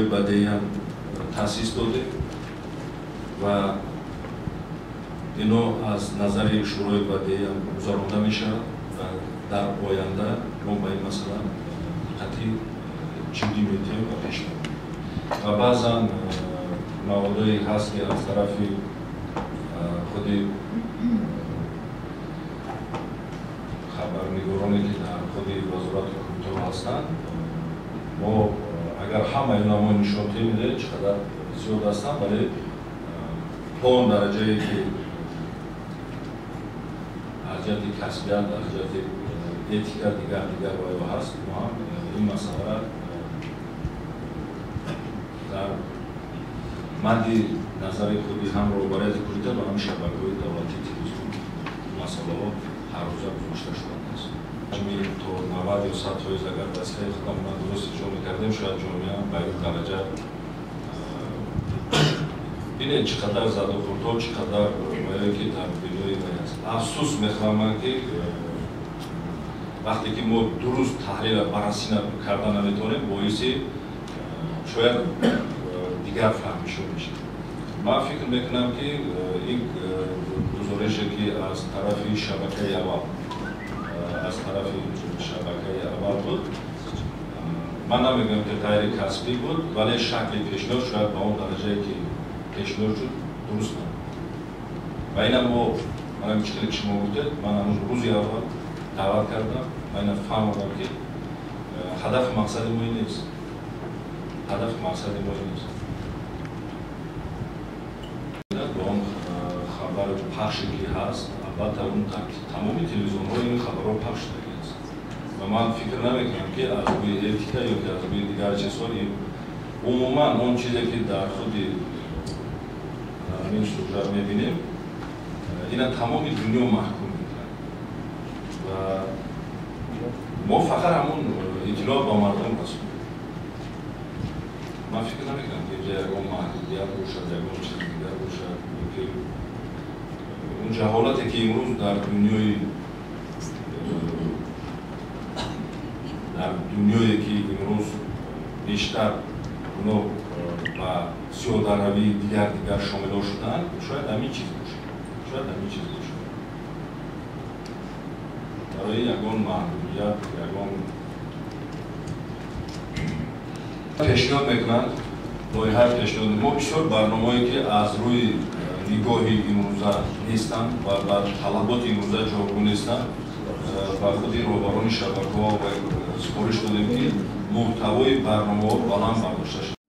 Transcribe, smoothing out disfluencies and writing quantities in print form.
Шӯрои бадеӣ ҳам таъсис додем ва ино аз назари Шӯрои бадеӣ ҳам гузаронда мешавад ва дар оянда мо ба ин масъала диққати ҷиддӣ медиҳем ва пеш мебарем. Ва баъзан маводое ҳаст, ки аз тарафи худи хабарнигороне, ки дар худи Вазорати культура ҳастанд, мо агар ҳамаи инро мо нишон диҳем, чӣ қадар зиёд ҳастанд, вале то он дараҷае ки аз ҷиҳати касбият, аз ҷиҳати этика дигар ваё ҳаст, мо ҳам ин масъаларо дар мадди назари худи ҳам роҳбарияти кумита ва ҳам шабакаҳои давлатии телевизион масъалаҳо ҳар рӯза гузошта шудааст. Ҳаҷми то 90 ё 100% агар вазифаи худамонро дуруст иҷро мекардем, шояд ҷомеа ба ин дараҷа бинед чӣ қадар задухӯрдҳо, чӣ қадар ваё ки дар бинои вай аст. Афсӯс мехӯрам ман, ки вақте ки мо дуруст таҳлила баррасӣ карда наметавонем, боиси шояд дигар фаҳмишо мешавад. Ман фикр мекунам, ки ин гузорише, ки аз тарафи шабакаи аввал, аз тарафи шабакаи аввал буд, ман намегӯям, ки ғайрикасбӣ буд, вале шакли пешниҳод шояд ба он дараҷае, ки пешниҳод шуд, дуруст набуд. Ва ина мо манам чӣ хеле ки шумо гуфтед, ман ҳамун рӯзи аввал даъват кардам ва ина фаҳмодам, ки ҳадафу мақсади мо ин нест, ҳадафу мақсади мо ин нест. Ба он хабари пахше, ки ҳаст, албатта, он тамоми телевизионҳо ин хабарҳо пахш шудагӣ аст ва ман фикр намекунам, ки аз рӯи этика ё ки аз рӯи дигар чизҳо, умуман он чизе, ки дар худи ҳамин сюжет мебинем, ина тамоми дунё маҳкум мекунад ва мо фақат ҳамон иттилоъ ба мардум расонем. Ман фикр намекунам, ки инҷа ягон маҳдудият бошад, ягон чизи дигар бошад, ки он ҷаҳолате, ки имрӯз дар дунёе, ки имрӯз бештар оно ба зиёдаравии дигар шомилҳо шудаанд, шояд ҳамин чиз бошад, шояд ҳамин чиз бошад. Барои ягон маҳдудият, ягон пешниҳод мекунанд, лоиҳа пешниҳод. Мо бисёр барномаое, ки аз рӯи нигоҳи имрӯза нестанд ва ба талаботи имрӯза ҷавобгӯ нестанд, ба худи роҳбарони шабакаҳо супориш додем, ки муҳтавои барномаҳо баланд бардошта шавад.